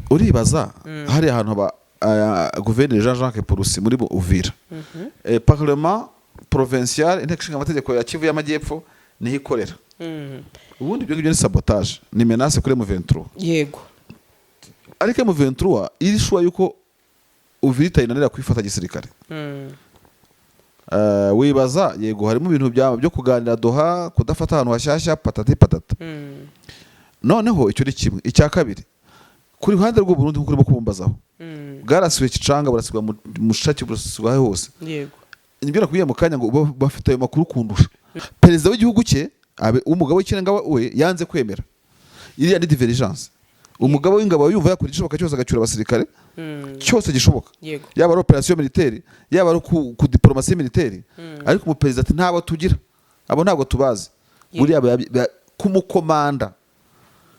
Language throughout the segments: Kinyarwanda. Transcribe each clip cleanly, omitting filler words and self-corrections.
Uribaza hariya hantu haba guverineri Jean Jacques Purusi muri Uvira, parlement provincial, inteko ishinga amategeko ya Kivu y'Amajyepfo niho ikorera. Ubundi ibyo ngibyo ni sabotage, ni menace kuri M23. Ariko M23 iri sure yuko Uvira itayinanira kuyifata gisirikare. Wibaza yego harimo ibintu byo kuganira Doha, kudafata ahantu hashyashya, patati patata. Noneho icyo ni kimwe. Icya kabiri, ku ruhande rw'u Burundi, nkuko urimo kubumbazaho, bwarasiwe Kicanga, burasigwa mu Mushaki, burasigwa hose. Nibyo nakubwiye mu kanya ngo bafite ayo makuru kundusha. Perezida w'igihugu cye umugabo w'ikirenga we yanze kwemera iriya ni divergence. Umugabo w'ingabo yumva yakora igishoboka cyose agacyura abasirikare, cyose gishoboka, yaba ari opération militaire, yaba ari ku diplomatie militaire, ariko umuperezida ati: "Ntabo tugira, abo ntabwo tubazi." Buriya kumukomanda,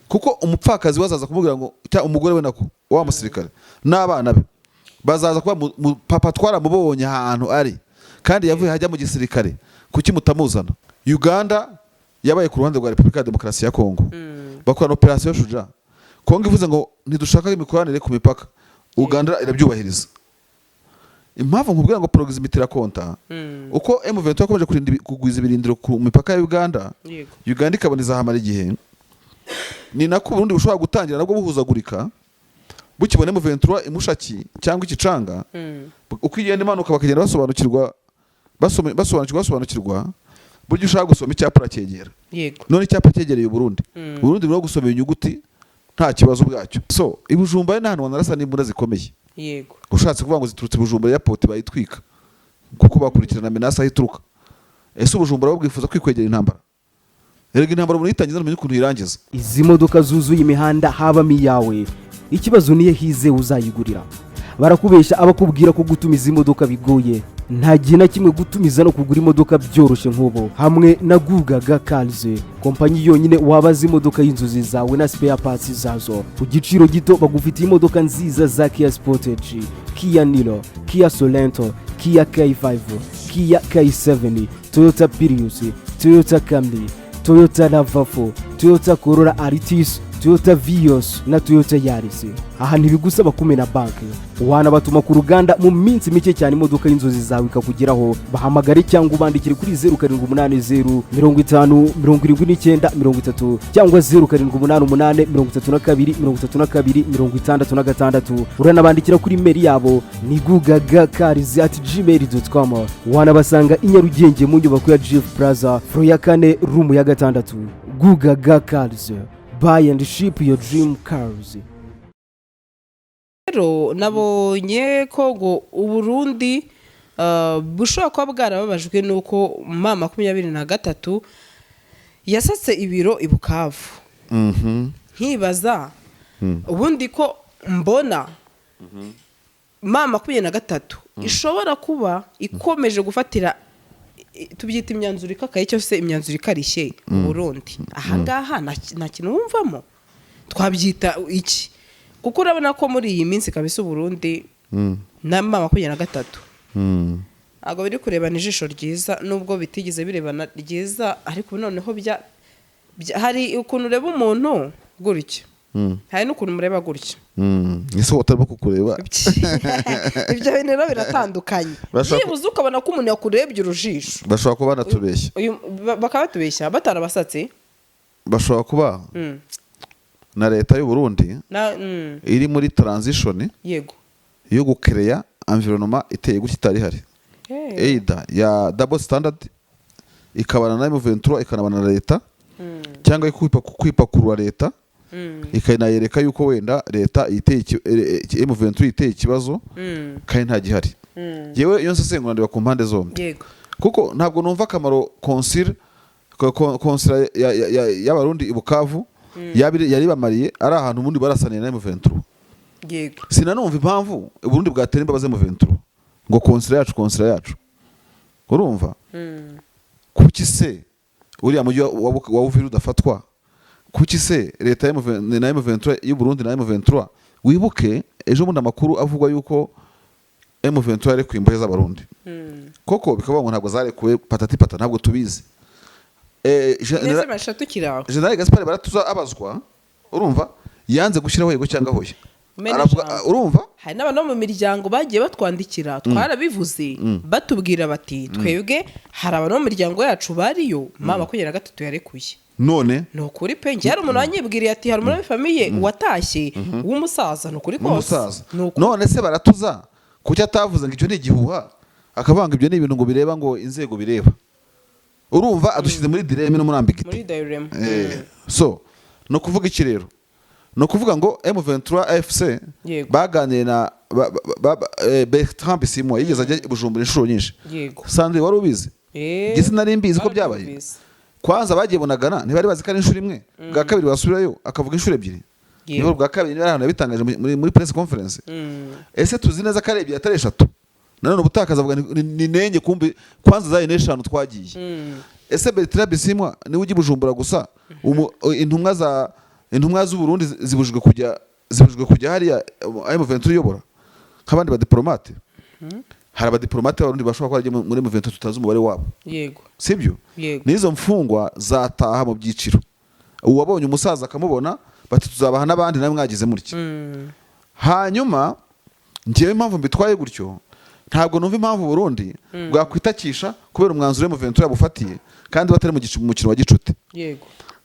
kuko umupfakazi we azaza kumubwira ngo, cyangwa umugore we nako wa musirikare n'abana be bazaza kuba papa twaramubonye ahantu ari kandi yavuye hajya mu gisirikare, kuki mutamuzana? Uganda yabaye ku ruhande rwa Repubulika ya Demokarasi ya Kongo, bakorana opération Shujaa. Kongo ivuze ngo ntidushaka imikoranire ku mipaka, Uganda irabyubahiriza. Impamvu nkubwira ngo proximity irakonta, uko M23 yakomeje kurinda kugwiza ibirindiro ku mipaka ya Uganda, Uganda ikabona izahamara igihe, ni nako Burundi bushobora gutangira nabwo buhuzagurika bukibona M23 imushaki cyangwa ikicanga. Uko igenda imanuka bakagenda basobanukirwa, basobanukirwa. Burya ushaka gusoma icyapa uracyegera. None icyapa cyegereye Uburundi, Burundi burimo gusoma inyuguti nta kibazo bwacyo. So i Bujumbura ni ahantu wanarasa n'imbunda zikomeye. Ushatse kuvuga ngo ziturutse i Bujumbura, airport bayitwika, kuko bakurikirana menace aho ituruka. Ese Ubujumbura bo bwifuza kwikwegera intambara? Erega intambara umuntu yitangiza ntumenye ukuntu irangiza. Izi modoka zuzuye imihanda habamo iyawe? Ikibazo niyo hize uzayigurira. Barakubeshya abakubwira ko gutumiza imodoka bigoye. Nta gihe na kimwe gutumiza no kugura imodoka byoroshye nk'ubu hamwe na Gugaga Cars, kompanyi yonyine wabaza imodoka y'inzozi zawe na spare parts zazo ku giciro gito. Bagufitiye imodoka nziza za Kia Sportage, Kia Niro, Kia Sorento, Kia K5, Kia K7, Toyota Prius, Toyota Camry, Toyota RAV4, Toyota Corolla Altis, Toyota Vios na Toyota Yaris. Aha ntibigusaba kumena banki, wanabatuma ku ruganda mu minsi mike cyane imodoka y'inzozi zawe ikakugeraho. Bahamagare cyangwa ubandikire kuri 0780507930 cyangwa 0788323266. Uranabandikira kuri email yabo ni gugagacars@gmail.com. Wanabasanga i Nyarugenge mu nyubako ya Jifu Plaza, floor ya kane, room ya gatandatu. Gugaga Cars, buy and ship your dream cars. Rero nabonye ko ngo Uburundi bushobora kuba bwarababajwe n'uko M23 yasatse ibiro i Bukavu. Nkibaza ubundi ko mbona M23 ishobora kuba ikomeje gufatira tubyita imyanzuro ikakaye cyangwa se imyanzuro ikarishye mu Burundi. Ahangaha nta kintu wumvamo, twabyita iki? Kuko urabona ko muri iyi minsi kabisa Uburundi na M23 ntabwo biri kurebana ijisho ryiza, nubwo bitigeze birebana ryiza, ariko noneho hari ukuntu ureba umuntu gutya, hari n'ukuntu mureba gutya. Ese utarimo kukureba? Ibyo bintu rero biratandukanye. Byibuze ukabona ko umuntu yakurebye urujisho. Bashobora kuba banatubeshya. Bakaba batubeshya batarabasatse. Bashobora kuba na leta y'u Burundi iri muri transition yo gukereya environnement iteye gutya itari ihari, either ya double standard, ikabana na M23, ikanabana na leta, cyangwa kwipakurura leta, ikanayereka yuko wenda leta iteye M23 iteye ikibazo kandi nta gihari. Yewe, iyo nsesengura ndeba ku mpande zombi, kuko ntabwo numva akamaro consulat y'Abarundi i Bukavu yari bamariye ari ahantu ubundi barasaniye na M23. Sinanumva impamvu Uburundi bwatera imbabazi M23 ngo consulat yacu, consulat yacu. Urumva, kuki se uriya mujyi wa Uvira udafatwa? Kuki se leta ya M23 na M23 y'u Burundi na M23? Wibuke ejo bundi amakuru avugwa yuko M23 yarekuye imbohe z'Abarundi, koko bikavuga ngo ntabwo zarekuwe, patati pata, ntabwo tubizi. Neza masha tukiri aho. General Gaspard Baratuza abazwa, urumva, yanze gushyiraho yego cyangwa hoya. Umena Aravuga, ijambo. Urumva? Hari n'abantu bo mu miryango bagiye batwandikira, twarabivuze, batubwira bati: "Twebwe hari abantu bo mu miryango yacu bariyo, M23 yarekuye." None Ni ukuri pe, njye hari umuntu wanyibwiriye ati hari umuntu w'ifamille watashye w'umusaza, ni ukuri kose. N'umusaza. Ni ukuri. None se baratuza, kuki atavuze ngo icyo ni igihuha, akavuga ngo ibyo ni ibintu ngo bireba, ngo inzego bireba? Urumva adushyize muri dilemme no muri ambiguïté. Muri dilemme. So ni ukuvuga iki rero? Ni ukuvuga ngo M23 AFC baganiriye na Bertrand Bisimwa, yigeze ajya i Bujumbura inshuro nyinshi. Sandrine, wari ubizi? Eh, Njye sinari mbizi ko byabaye. Barabyumvise. Kwanza bagiye Bunagana, ntibari bazi ko ari inshuro imwe. Bwa kabiri basubirayo akavuga inshuro ebyiri. Niho bwa kabiri, niba ari ahantu yabitangaje muri press conference. Ese tuzi neza ko ari ebyiri atari eshatu? Nanone ubutakaza avuga ni nenye, kumbi kwanza zayo n'eshanu twagiye. Ese Bertrand Bisimwa niwe ujya i Bujumbura gusa? Intumwa z'u Burundi zibujijwe kujya hariya M23 iyobora nk'abandi badiplomate? Hari abadiplomate b'Abarundi bashobora kuba baragiye muri M23 tutazi umubare wabo. Sibyo? Yego. N'izo mfungwa zataha mu byiciro, uwabonye umusaza akamubona, bati: "Tuzabaha n'abandi nawe mwagize mutya." Hanyuma njyewe impamvu mbitwaye gutyo, ntabwo numva impamvu Burundi bwakwitakisha kubera umwanzuro M23 yabufatiye kandi batari mu mukino wa gicuti.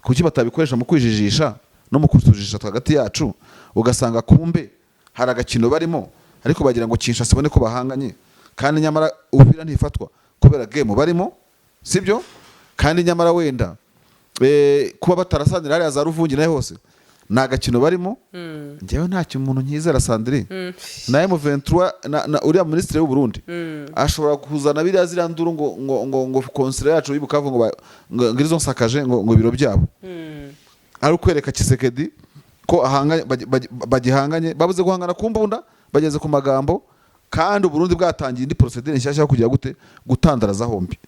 Kuki batabikoresha mu kwijijisha no mu kutujijisha hagati yacu, ugasanga kumbe hari agakino barimo, ariko bagira ngo Kinshasa ibone ko bahanganye, kandi nyamara Uvira ntifatwa kubera game barimo, sibyo? Kandi nyamara wenda kuba batarasanira hariya za Ruvungi nayo hose ni agakino barimo. Njyewe nta kintu umuntu nkizera, Sandrine, na M23 na uriya minisitiri w'u Burundi ashobora kuzana biriya ziriya nduru ngo consulat yacu y'i Bukavu ngo irizo nsakaje ngo ibiro byabo, ari ukwereka Tshisekedi ko ahanganye, bagihanganye. Babuze guhangana ku mbunda, bageze ku magambo, kandi Uburundi bwatangiye indi procédure nshyashya yo kugira gute? Gutandaraza hombi.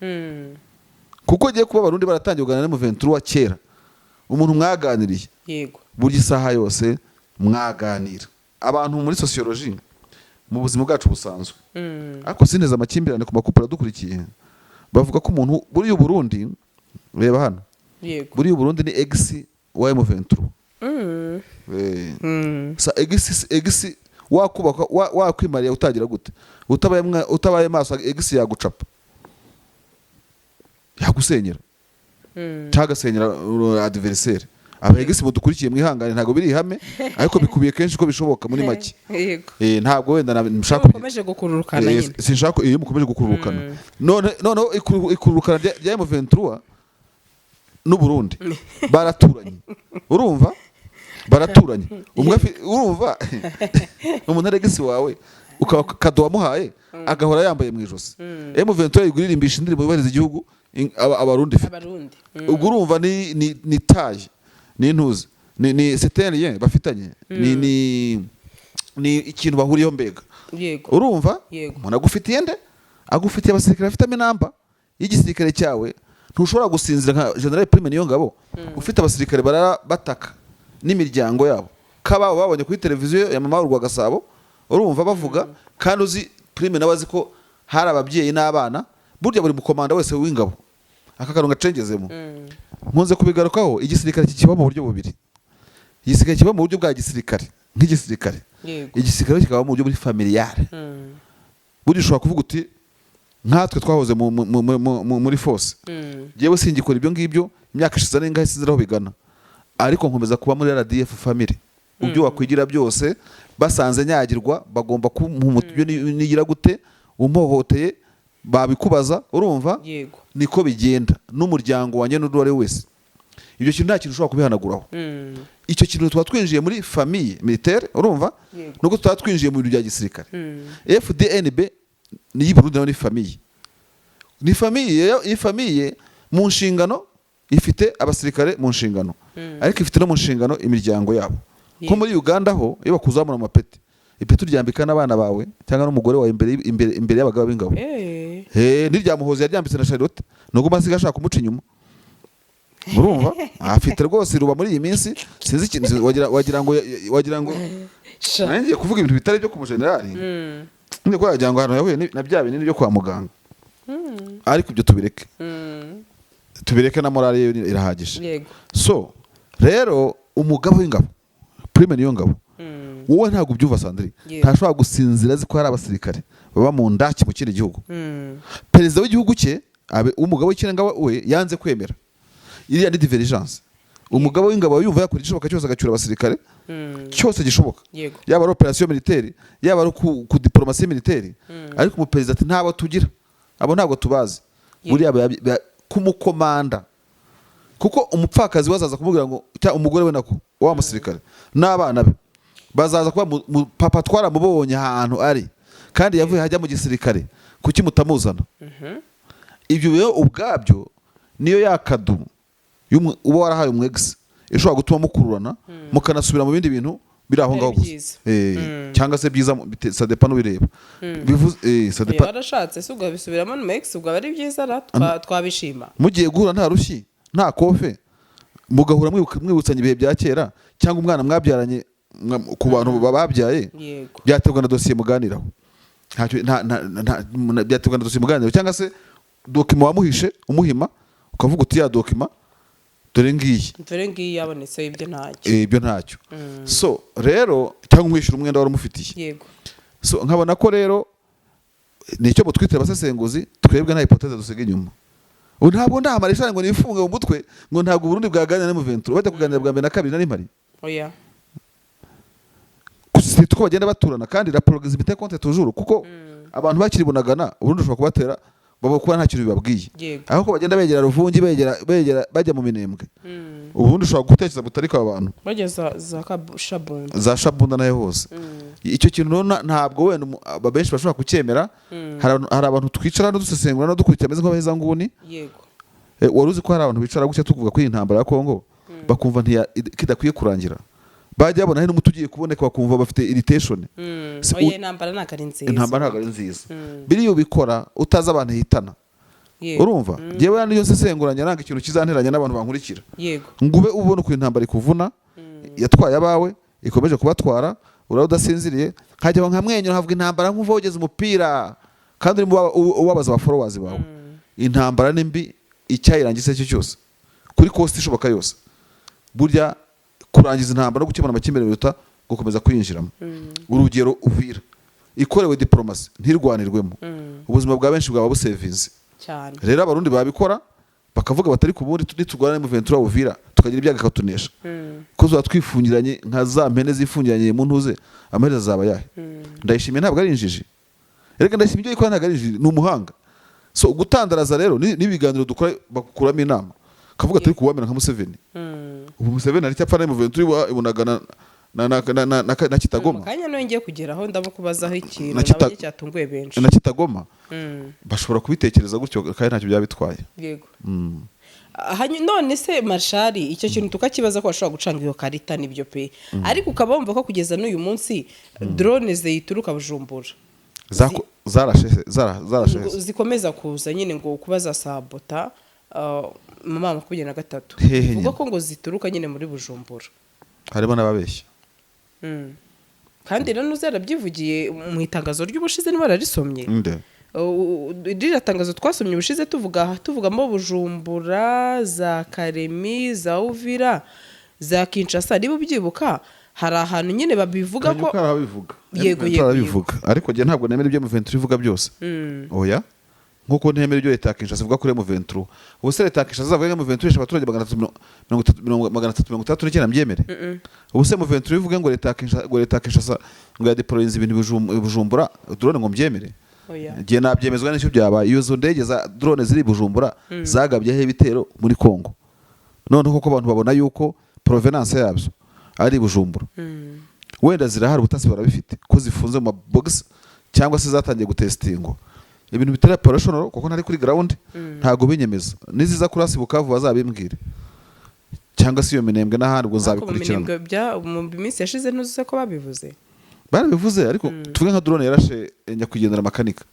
Kuko igiye kuba Abarundi baratangiye kuganira na M23 kera, umuntu mwaganiriye burya isaha yose mwaganira. Abantu muri sociologie, mu buzima bwacu busanzwe, ariko sineza amakimbirane ku macouple adukurikiye, bavuga ko umuntu buriya Uburundi, reba hano, buriya Uburundi ni ex wa M23. Sa ex, ex wakubaka, wakwimariye, utagira gute, utabaye maso, ex yagucapa, yagusenyera cyangwa agasenyera adversaire. Aba ex mudukurikiye mwihangane, ntabwo biri ihame, ariko bikubiye kenshi ko bishoboka muri make. Ntabwo wenda nshaka Mukomeje gukururukana nyine. Sinshaka iyo mukomeje gukururukana. None noneho ikururukana rya M23 n'u Burundi, baraturanye, urumva baraturanye. Umwe urumva umuntu ari ex wawe, ukaba kado wamuhaye agahora yambaye mu ijosi. M23 iguririmbisha indirimbo yubahiriza igihugu, Abarundi ifite. Abarundi. Ubwo urumva ni taje, ni intuzi, ni c'est un lien bafitanye, ni ikintu bahuriyeho mbega. Urumva? Yego. Umuntu agufitiye nde? Agufitiye abasirikare bafitemo inamba y'igisirikare cyawe. Ntushobora gusinzira nka General Prime Niyongabo ufite abasirikare barara bataka n'imiryango yabo kababo babonye kuri televiziyo ya Mama Rwa Gasabo, urumva bavuga, kandi uzi Prime nawe azi ko hari ababyeyi n'abana. Burya buri mukomanda wese w'ingabo, aka kantu gacengezemo, nkunze kubigarukaho, igisirikare kiba mu buryo bubiri: igisirikare kiba mu buryo bwa gisirikare nk'igisirikare, igisirikare kikaba mu buryo buri familiale. Burya ushobora kuvuga uti nkatwe twahoze muri force, yewe singikora ibyo ngibyo, imyaka ishize ari ingahe sinzi aho bigana, ariko nkomeza kuba muri RDF family. Ibyo wakwigira byose, basanze nyagirwa bagomba kumpa ibyo nigira gute, umpohoteye babikubaza, urumva? Niko bigenda n'umuryango wanjye n'undi uwo ari we wese. Ibyo kintu nta kintu ushobora kubihanaguraho. Icyo kintu tuba twinjiye muri famille militaire, urumva? Nubwo tuba twinjiye mu bintu bya gisirikare. FDNB ni iy'i Burundi, nayo ni famille, ni famille. Iyi famille mu nshingano ifite abasirikare mu nshingano, ariko ifite no mu nshingano imiryango yabo. Nko muri Uganda ho, iyo bakuzamura amapeti, ipeti uryambika n'abana bawe cyangwa n'umugore wawe imbere y'abagabo b'ingabo. N'irya Muhozi yaryambitse na Charlotte, nubwo masiga ashaka kumuca inyuma. Urumva afite rwose ruba muri iyi minsi, sinzi ikintu, wagira ngo Sha. nanjye ngiye kuvuga ibintu bitari byo ku mujenerali, ngiye kuba wagira ngo ahantu yahuye na bya binini byo kwa muganga, ariko ibyo tubireke, tubireke, na morale ye irahagije. So rero umugabo w'ingabo Prime Niyongabo Wowe ntabwo ubyumva, Sandrine. Ntashobora gusinzira azi ko hari abasirikare baba mu ndaki mu kindi gihugu. Perezida w'igihugu cye umugabo w'ikirenga we yanze kwemera iriya ni divergence. Umugabo w'ingabo yumva yakora igishoboka cyose agacyura abasirikare, cyose gishoboka, yaba ari opération militaire, yaba ari ku diplomatie militaire, ariko umuperezida ati: "Ntabo tugira, abo ntabwo tubazi." Buriya kumukomanda, kuko umupfakazi we azaza kumubwira ngo, cyangwa umugore we, nako wa musirikare n'abana be bazaza kuba papa twaramubonye ahantu ari kandi yavuye hajya mu gisirikare, kuki mutamuzana? Ibyo rero ubwabyo niyo ya cadeau uba warahaye umu ex ishobora gutuma mukururana, mukanasubira mu bindi bintu biri aho ngaho Bitari gusa. byiza. Cyangwa se byiza, ça dépend n'ubireba. Bivuze ça dépend. Warashatse se ubwo bisubiramo n'umu ex, ubwo aba ari byiza ra twabishima. Mugiye guhura nta rushyi, nta kofe, mugahura mwibutsanya ibihe bya kera, cyangwa umwana mwabyaranye, ku bantu babyaye. Byaterwa na dosiye muganiraho. Ntacyo byaterwa na dosiye muganiraho, cyangwa se document wamuhishe umuhima, ukavuga uti: "Ya document dore ngiyi." Dore ngiyi yabonetse, ibyo ntacyo. Ibyo ntacyo. So rero, cyangwa umwishyura umwenda wari umufitiye. So nkabona ko rero nicyo mutwitira abasesenguzi, twebwe nta hypothèse dusiga inyuma. Ubu ntabwo ndamara ishani ngo nifunge mu mutwe ngo ntabwo Burundi bwaganira na M23. Bajya kuganira bwa mbere na kabiri nari mpari. Oya. Si ko bagenda baturana, kandi la proximité compte toujours, kuko abantu bakiri Bunagana, Uburundi ushobora kubatera baba kuba nta kintu bibabwiye. Aho ko bagenda begera Ruvungi, begera bajya mu Minembwe, ubundi ushobora gutekereza butarika aba bantu. Bageza za Shabunda. Za Shabunda nayo hose. Icyo kintu rero ntabwo wenda benshi bashobora kucyemera. Hari abantu twicara hano dusesengura no dukurikira ameze nk'abahezanguni. Wari uzi ko hari abantu bicara gutya tukuvuga kuri iyi ntambara ya Kongo, bakumva ko idakwiye kurangira, bajya babona hari n'umuti ugiye kuboneka bakumva bafite irritation? Oya, intambara ntabwo ari nziza. Intambara ntabwo ari nziza. Biriya ubikora utazi abantu ihitana. Urumva, njyewe niyo nsesenguranya nanga ikintu kizanteranya n'abantu bankurikira, ngo ube ubona ukuntu intambara ikuvuna, yatwaye abawe, ikomeje kubatwara, uraba udasinziriye, nkajya nkamwenyura nkavuga intambara nkumva wogeze umupira kandi urimo ubabaza aba followers bawe. Intambara ni mbi, icyayirangiza icyo cyose kuri cost ishoboka yose. Burya kurangiza intambara no gukemura amakimbirane biruta gukomeza kuyinjiramo. Urugero, Uvira ikorewe diplomasi ntirwanirwemo, ubuzima bwa benshi bwaba busevinze. Rero Abarundi babikora bakavuga batari ku bundi niturwana na M23 Uvira tukagira ibyago ikatunesha, ko tuba twifungiranye nka za mpene zifungiranye mu ntuze, amaherezo azaba yahe? Ndayishimiye ntabwo ari injiji. Erega Ndayishimiye ibyo yikora ntabwo ari injiji, ni umuhanga. So gutandaraza rero n'ibiganiro dukora bakuramo inama, kavuga turi kuwamera nka Museveni. Ubu Museveni hari icyapfa na M23 ibunagana na Mu Kitagoma. kanya niyo ngiye kugeraho, ndamukubazaho ikintu nabonye cyatunguye benshi. Na Kitagoma. Bashobora kubitekereza gutyo kandi ntacyo byaba bitwaye. None se marshari, icyo kintu tukakibaza ko bashobora gucanga iyo karita, nibyo pe, ariko ukaba wumva ko kugeza n'uyu munsi drone ziyituruka Bujumbura Zarashe zarashe. Ngo zikomeza kuza nyine ngo kuba zasabota mu 23. Hehe? Bivuga Nyine? ko ngo zituruka nyine muri Bujumbura. Harimo n'ababeshya. Kandi rero nuze yarabyivugiye mu itangazo ry'ubushize, niba wararisomye. Nde? Ririya tangazo twasomye ubushize tuvuga, tuvugamo Bujumbura, za Karemi, za Uvira, za Kinshasa, niba ubyibuka, hari ahantu nyine babivuga ko Kanyuka arabivuga. Yego, M23 yego. Arabivuga, ariko njye ntabwo nemera ibyo M23 ivuga byose. Oya, nkuko ntemera ibyo leta ya Kinshasa ivuga kuri M23. Ubu se leta ya Kinshasa izavuga ngo M23 yishe abaturage 369, mbyemere? Ubu se M23 ivuge ngo leta ya Kinshasa, ngo leta ya Kinshasa ngo yadeployinze ibintu i Bujumbura drone, ngo mbyemere? Oya. Igihe nabyemezwa n'icyo byabaye, iyo zo ndege za drone ziri i Bujumbura zagabyeho ibitero muri Kongo, noneho koko abantu babona yuko provenance yabyo ari i Bujumbura, wenda zirahari, ubutasi barabifite ko zifunze mu mabox cyangwa se zatangiye gutestingwa, ibintu bitari operational, kuko ntari kuri ground, ntabwo binyemeza. Niziza kurasa i Bukavu bazabimbwire, cyangwa se iyo Minembwe n'ahandi, ubwo Ariko mu nzabikurikirana. Minembwe mu minsi yashize ntuzi ko babivuze? Barabivuze, ariko tuvuge nka drone yarashe nyakwigendera Makanika,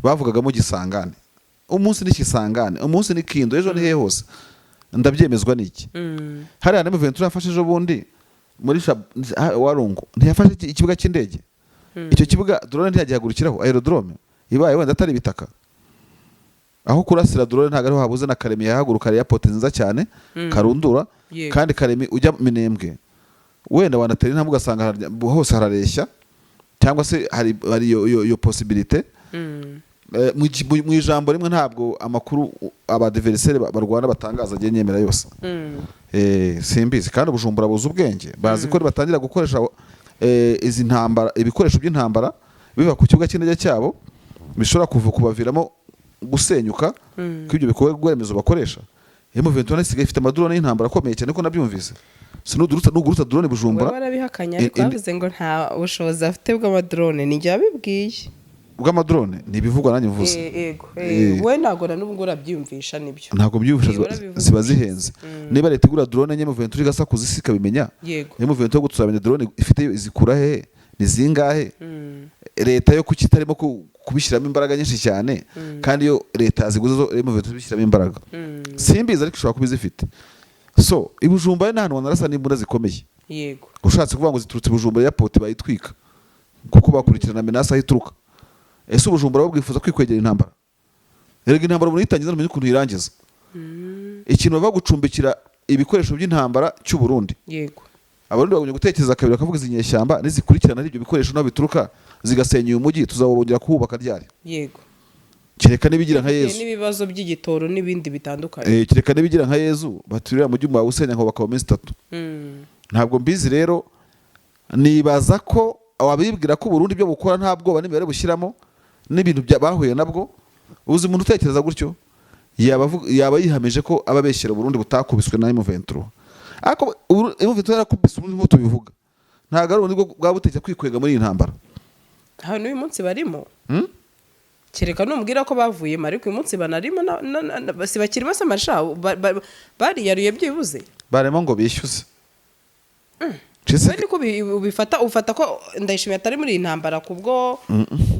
bavugagamo Gisangane, umunsi ni Kisangane, umunsi ni Kindo, ejo ni hehe hose, ndabyemezwa n'iki? Hariya na M23 yafashe ejo bundi muri Warungu, ntiyafashe ikibuga cy'indege? Icyo kibuga drone ntiyagihagurukiraho? Aerodrome ibaye wenda atari ibitaka aho kurasira drone, ntabwo ariho habuze. Na Karemi yahaguruka, airport nziza cyane, karundura. Kandi Karemi ujya Minembwe Wenda wanatera intambwe ugasanga hose harareshya, cyangwa se hari iyo possibilité. Mu ijambo rimwe, ntabwo amakuru aba adversaires barwana batangaza agiye nyemera yose. Simbizi. Kandi Bujumbura buzi ubwenge, bazi ko batangira gukoresha izi ntambara, ibikoresho by'intambara biva ku kibuga cy'indege cyabo, bishobora kuva kubaviramo gusenyuka kw'ibyo bikorwa remezo bakoresha. M23 isigaye ifite amadrone y'intambara akomeye cyane, ko nabyumvise sinudurutsa nugurutsa drone We Bujumbura. Barabihakanye, ariko bavuze ngo nta bushobozi afite bw'amadrone, ni njye wabibwiye. Bw'amadrone ni ibivugwa, nanjye mvuze. Yego. We ntabwo na n'ubwo urabyiyumvisha, nibyo? Ntabwo byiyumvisha. Urabivuga. Ziba zihenze. Niba leta igura drone enye, M23 igasakuza isi ikabimenya, M23 ngo tuzamenya drone ifite izikura hehe, ni zingahe? Leta yo kuki itarimo kubishyiramo imbaraga nyinshi cyane, kandi iyo leta yaziguze zo M23 ibishyiramo imbaraga? Simbizi, ariko ishobora kuba izifite. So i Bujumbura ni ahantu wanarasa n'imbunda zikomeye. Ushatse kuvuga ngo ziturutse i Bujumbura airport, bayitwika, kuko bakurikirana menace aho ituruka. Ese Ubujumbura bo bwifuza kwikwegera intambara? Erega intambara umuntu yitangiza ntumenye ukuntu irangiza. Ikintu bava gucumbikira ibikoresho by'intambara cy'u Burundi, Abarundi bagumye gutekereza kabiri, bakavuga izi nyeshyamba nizikurikirana ari ibyo bikoresho n'aho bituruka, zigasenya uyu mujyi, tuzawongera kuwubaka ryari? Kereka nibigira nka Yezu. N'ibibazo by'igitoro n'ibindi bitandukanye. Kereka nibigira nka Yezu, baturira mujyi wawusenya ngo bakaba iminsi 3. Ntabwo mbizi rero. Nibaza ko wabibwira ko Burundi ibyo bukora nta bwoba n'imibare bushyiramo n'ibintu bahuye nabwo. Uzi umuntu utekereza gutyo yaba yihamije ko aba abeshyera Burundi butakubiswe na M23. Ariko M23 yarakubise Uburundi nk'uko tubivuga, ntabwo ari Uburundi bwaba butekereza kwikwega muri iyi ntambara. Hano n'uyu munsi barimo. Hmm? Kereka numbwira ko bavuyemo, ariko uyu munsi banarimo si bakiri bose amasha bariyaruye byibuze. Barimo ngo bishyuze. We niko ubifata, ufata ko Ndayishimiye atari muri iyi ntambara kubwo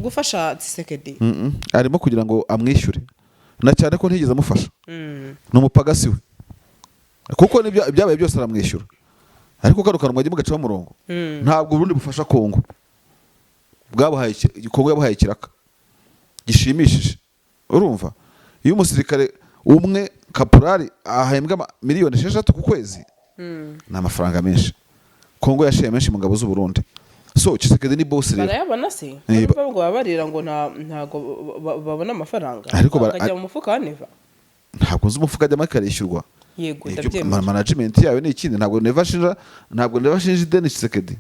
gufasha Tshisekedi? Arimo kugira ngo amwishyure, na cyane ko ntigeze amufasha. Ni umupagasi we, kuko nibyo ibyabaye byose aramwishyura. Ariko kano kantu mwagiye mugacaho umurongo. Ntabwo Uburundi bufasha Kongo. Bwabuhaye Kongo yabuhaye ikiraka gishimishije. Urumva iyo umusirikare umwe kaporari ahembwa miliyoni 6 ku kwezi, ni amafaranga menshi. Kongo yashiye menshi mu ngabo z'u Burundi. So Tshisekedi ni boss rero. Barayabona se? Barumva ngo babarira ngo ntago babona amafaranga, Ariko bakajya mu mufuka wa Neva. Ntabwo nzi umufuka ajyamo, akarishyurwa. Yego. Ibyo Ndabyemera. Management yayo ni ikindi. Ntabwo Neva ashinja ideni Tshisekedi.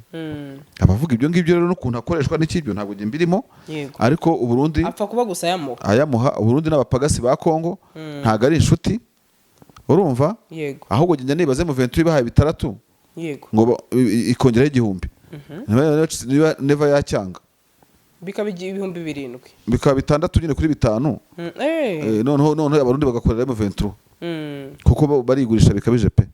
Abavuga ibyo ngibyo rero n'ukuntu akoreshwa n'ikibyo, ntabwo njye mbirimo. Ariko Uburundi Apfa kuba gusa yamuha. Ayamuha. Uburundi n'abapagasi ba Kongo ntabwo ari inshuti, urumva? Yego. Ahubwo njya nibaze M23 bahaye 600 ngo ikongeraho 1000, niba Neva yacyanga. Bikaba 7000. Bikaba 6 nyine kuri 5. Noneho Abarundi bagakorera M23, kuko barigurisha bikabije pe.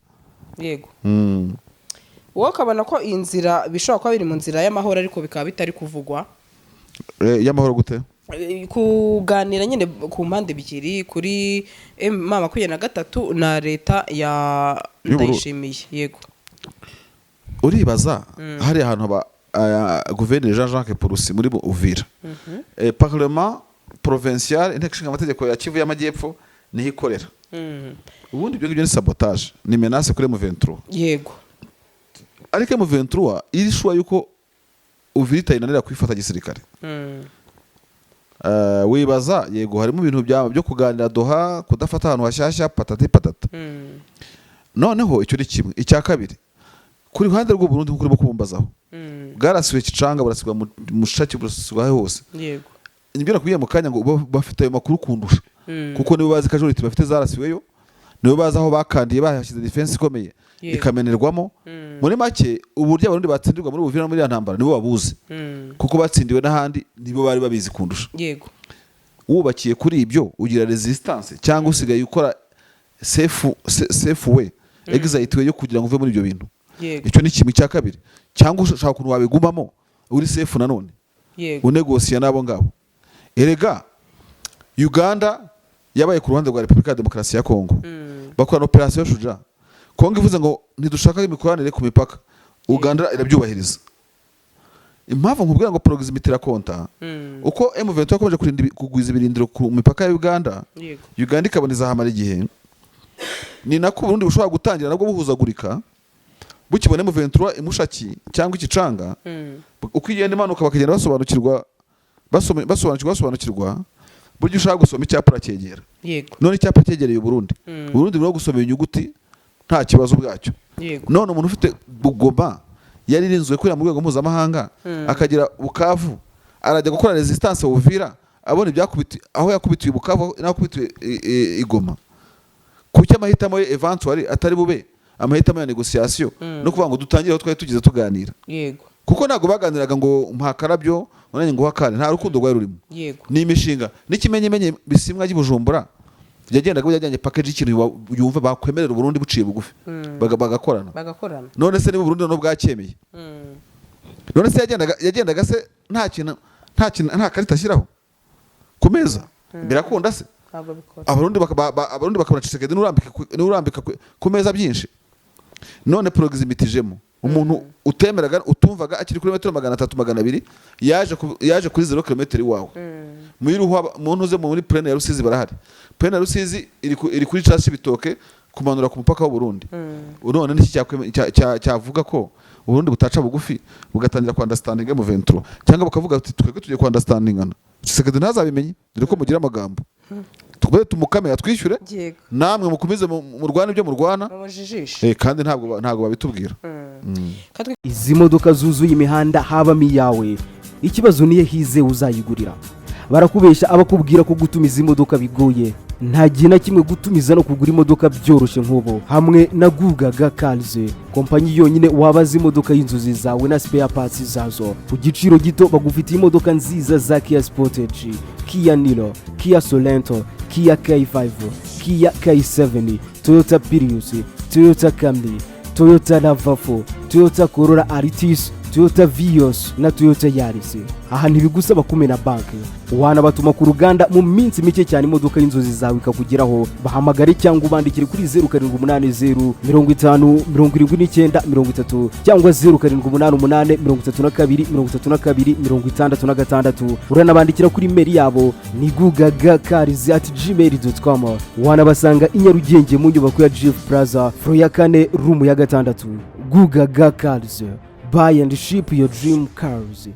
Wowe ukabona ko iyi nzira bishobora kuba biri mu nzira y'amahoro, ariko bikaba bitari kuvugwa. Y'amahoro gute? Kuganira nyine ku mpande ebyiri, kuri M23 na leta ya Y'Uburundi. Ndayishimiye, yego. Uribaza hariya hantu haba guverineri Jean Jacques Purusi muri Uvira, parlement provincial, inteko ishinga amategeko ya Kivu y'Amajyepfo niho ikorera. Ubundi ibyo ngibyo ni sabotage, ni menace kuri M23. Ariko M23 iri sure yuko Uvira itayinanira kuyifata gisirikare. Wibaza yego harimo ibintu byo kuganira Doha, kudafata ahantu hashyashya, patati patata. Noneho icyo ni kimwe. Icya kabiri, kuri ruhande rw'u Burundi, nkuko urimo kubumbazaho, bwarasiwe Kicanga, burasigwa Mushaki, burasigwa hose. Nibyo nakubwiye mu kanya ngo bafite ayo makuru kundusha, kuko nibo bazi casualty bafite zarasiweyo, nibo bazi aho bakandiye bahashyize defense ikomeye, ikamenerwamo. Muri make, uburyo Abarundi batsindirwa muri Uvira no muri ya ntambara nibo babuzi, kuko batsindiwe n'ahandi nibo bari babizi kundusha. Wubakiye kuri ibyo, ugira resistance cyangwa usigaye ukora safe way, exit way yo kugira ngo uve muri ibyo bintu. Icyo ni kimwe. Cya kabiri, cyangwa ushaka ukuntu wabigumamo uri safe nanone, unegosiya n'abo ngabo. Erega Uganda yabaye ku ruhande rwa Repubulika ya Demokarasi ya Kongo, bakorana operasiyo Shuja. Kongo ivuze ngo ntidushaka imikoranire ku mipaka, Uganda irabyubahiriza. Impamvu nkubwira ngo proximity irakonta, uko M23 yakomeje kurinda kugwiza ibirindiro ku mipaka ya Uganda, Uganda ikabona izahamara igihe, ni nako Burundi bushobora gutangira nabwo buhuzagurika. Bukibone M23 imushaki cyangwa ikicanga, uko igenda imanuka bakagenda basobanukirwa, basobanukirwa. Burya ushaka gusoma icyapa uracyegera. None icyapa cyegereye Burundi, Burundi burimo gusoma inyuguti nta kibazo bwacyo. None umuntu ufite Bugoma yari irinzwe kuriya mu rwego mpuzamahanga, akagira Bukavu, arajya gukora resistance Uvira, abona ibyakubiti aho yakubitiye Bukavu n'aho yakubitiwe i Goma. Kuki amahitamo ye eventually atari bube amahitamo ya négociation no kuvuga ngo dutangire aho twari tugeze tuganira? Kuko ntabwo baganiraga ngo mpakarabyo ngo nguha akandi, nta rukundo rwari rurimo. Ni imishinga n'ikimenyimenyi. Bisimwa ry'i Bujumbura yagendaga yajyanye package y'ikintu yumva bakwemerera Uburundi buciye bugufi, bagakorana. Bagakorana. None se niba Uburundi noneho bwacyemeye, none se yagendaga se nta kintu, nta karita ashyiraho ku meza, birakunda se? Ntabwo bikora. Abarundi bakabona Tshisekedi n'urambika ku meza byinshi. None proximity ijemo, umuntu utemeraga, utumvaga akiri kuri metero 300, 200, yaje kuri 0 kilometero iwawe muri Ruhwa, mu ntuze, muri plaine ya Rusizi barahari. Plaine ya Rusizi iri kuri casi bitoke kumanura ku mupaka w'u Burundi. None niki cyavuga ko Uburundi butaca bugufi bugatangira ku understanding M23, cyangwa bukavuga ati twebwe tugiye ku understandingana, Tshisekedi ntazabimenye, dore ko mugira amagambo, tukube tumukame atwishyure, namwe mukomeze murwane ibyo murwana. Mumujijishe. Kandi ntabwo babitubwira. Izi modoka zuzuye imihanda habamo iyawe? Ikibazo niyo hizewe uzayigurira. Barakubeshya abakubwira ko gutumiza imodoka bigoye. Nta gihe na kimwe gutumiza no kugura imodoka byoroshye nk'ubu hamwe na Gugaga Cars, kompanyi yonyine wabaza imodoka y'inzozi zawe na spare parts zazo ku giciro gito. Bagufitiye imodoka nziza za Kia Sportage, Kia Niro, Kia Sorento, Kia K5, Kia K7, Toyota Prius, Toyota Camry, Toyota RAV4, Toyota Corolla Altis, Toyota Vios na Toyota Yaris. Aha ntibigusaba kumena banki, wanabatuma ku ruganda mu minsi mike cyane imodoka y'inzozi zawe ikakugeraho. Bahamagare cyangwa ubandikire kuri 0780507930 cyangwa 0788323266. Uranabandikira kuri email yabo ni gugagacars@gmail.com. Wanabasanga i Nyarugenge mu nyubako ya Jifu Plaza, floor ya kane, room ya gatandatu. Gugaga Cars, buy and ship your dream cars.